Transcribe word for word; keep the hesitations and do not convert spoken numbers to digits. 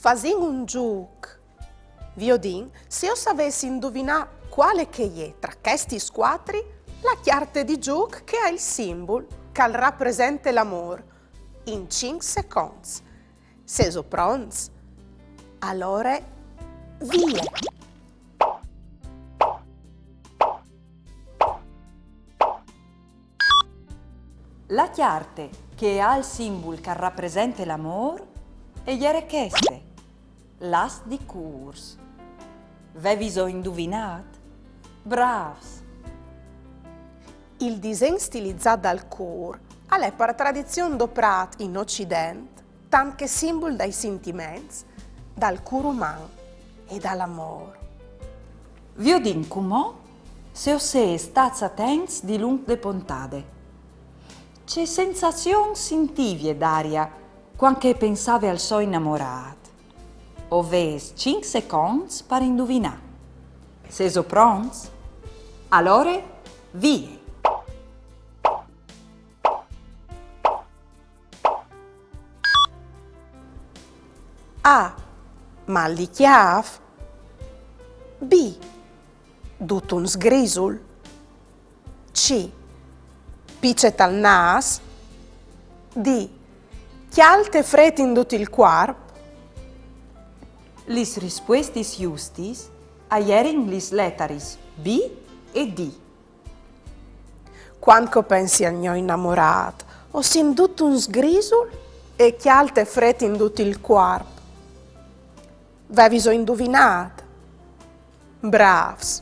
Fasìn un zûc. Viodìn se o savês induvinâ cuâl che e je tra chestis cuatri la cjarte di zûc che e à il simbul che al rapresente l'amôr, in cinc seconts. Sêso pronts? Alore, vie! La cjarte che e à il simbul che al rapresente l'amôr e jere cheste, l'as di cûrs. Veviso induvinât? Brâfs! Il disen stilizât dal cûr al è par tradizion doprât in Ocident tant che simbul dai sintiments, dal cûr uman e dal amôr. Viodìn cumò se o sês stâts atents dilunc de pontade. Ce sensazion sintivie Daria cuant che e pensave al so inamorât? O vês cinc seconts par induvinâ. Sêso pronts? Alore, vie! A. Mâl di cjâf. B. Dut un sgrisul. C. Pice tal nâs. D. Cjalt e frêt in dut il cuarp. Lis rispuestis justis a jerin lis letaris B e D. Cuant che o pensi al gno inamorât, o sint dut un sgrisul e cjalt e frêt in dut il cuarp. Veviso induvinât? Brâfs!